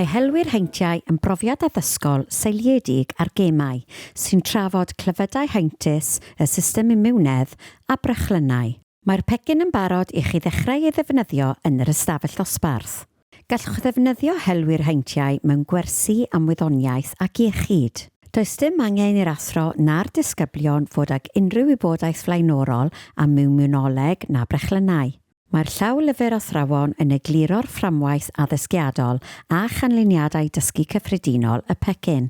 Helwyr Heintiau yn brofiad addysgol seiliedig ar gemau sy'n trafod clefydau heintus, y system imiwnedd a brechlynnau. Mae'r pecyn yn barod i chi ddechrau ei ddefnyddio yn yr ystafell ddosbarth. Gallwch ddefnyddio Helwyr Heintiau mewn gwersi am wyddoniaeth ac iechyd. Does dim angen i'r athro na'r disgyblion fod ag unrhyw wybodaeth flaenorol am imiwnoleg na brechlynnau. Mae'r Llawlyfr Athrawon yn egluro'r fframwaith addysgiadol a chanlyniadau dysgu cyffredinol y pecyn.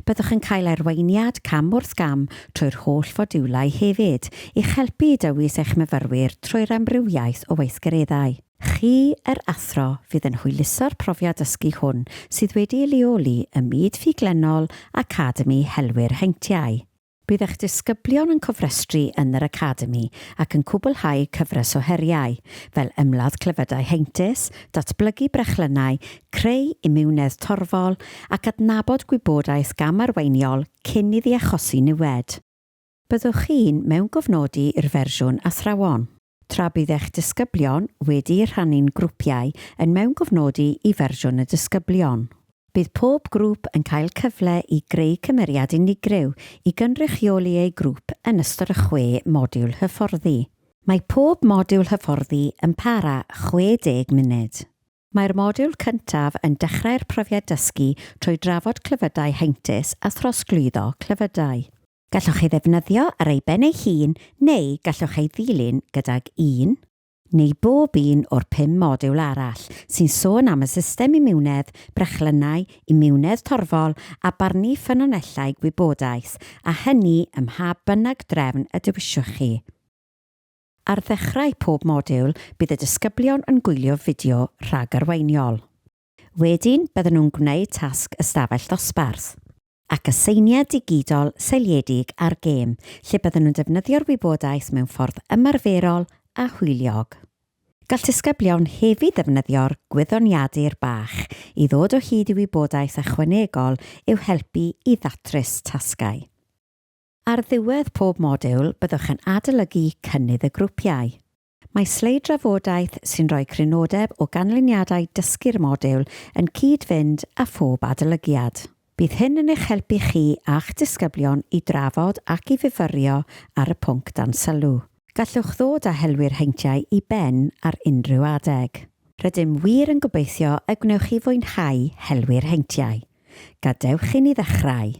Byddwch yn cael arweiniad cam wrth gam trwy'r holl fodiwlau hefyd, i'ch helpu i dywys eich myfyrwyr trwy'r amrywiaeth o weithgareddau. Chi, yr athro, fydd yn hwyluso'r profiad dysgu hwn sydd wedi ei leoli ym myd ffuglennol Academi Helwyr Heintiau. Bydd eich disgyblion yn cofrestru yn yr Academi ac yn cwblhau cyfres o heriau, fel ymladd clefydau heintus, datblygu brechlynnau, creu imiwnedd torfol, ac adnabod gwybodaeth gam-arweiniol cyn iddi achosi niwed. Byddwch chi'n mewngofnodi i'r fersiwn athrawon, tra bydd eich disgyblion wedi'u rhannu'n grwpiau yn mewngofnodi i fersiwn y disgyblion. Bydd pob grŵp yn cael cyfle i greu cymeriad unigryw i gynrychioli eu grŵp yn ystod y chwe modiwl hyfforddi. Mae pob modiwl hyfforddi yn para 60 munud. Mae'r modiwl cyntaf yn dechrau'r profiad dysgu trwy drafod clefydau heintus a throsglwyddo clefydau. Gallwch ei ddefnyddio ar ei ben ei hun neu gallwch ei ddilyn gydag un neu bob un o'r pum modiwl arall sy'n sôn am y system imiwnedd, brechlynnau, imiwnedd torfol a barnu ffynonellau gwybodaeth, a hynny ym mha bynnag drefn y dewiswch chi. Ar ddechrau pob modiwl, bydd y disgyblion yn gwylio fideo rhagarweiniol. Wedyn, bydden nhw'n gwneud tasg ystafell ddosbarth. Ac aseiniad digidol seiliedig ar gêm, lle bydden nhw'n defnyddio'r wybodaeth mewn ffordd ymarferol a hwyliog. Gall disgyblion hefyd ddefnyddio'r gwyddoniadur bach i ddod o hyd i wybodaeth ychwanegol i'w helpu i ddatrys tasgau. Ar ddiwedd pob modiwl, byddwch yn adolygu cynnydd y grwpiau. Mae sleid drafodaeth sy'n rhoi crynodeb o ganlyniadau dysgu'r modiwl yn cyd-fynd â phob adolygiad. Bydd hyn yn eich helpu chi a'ch disgyblion i drafod ac i fyfyrio ar y pwnc dan sylw. Gallwch ddod â helwyr heintiau i ben ar unrhyw adeg. Rydym wir yn gobeithio y gwnewch chi fwynhau helwyr heintiau. Gadewch i ni ddechrau!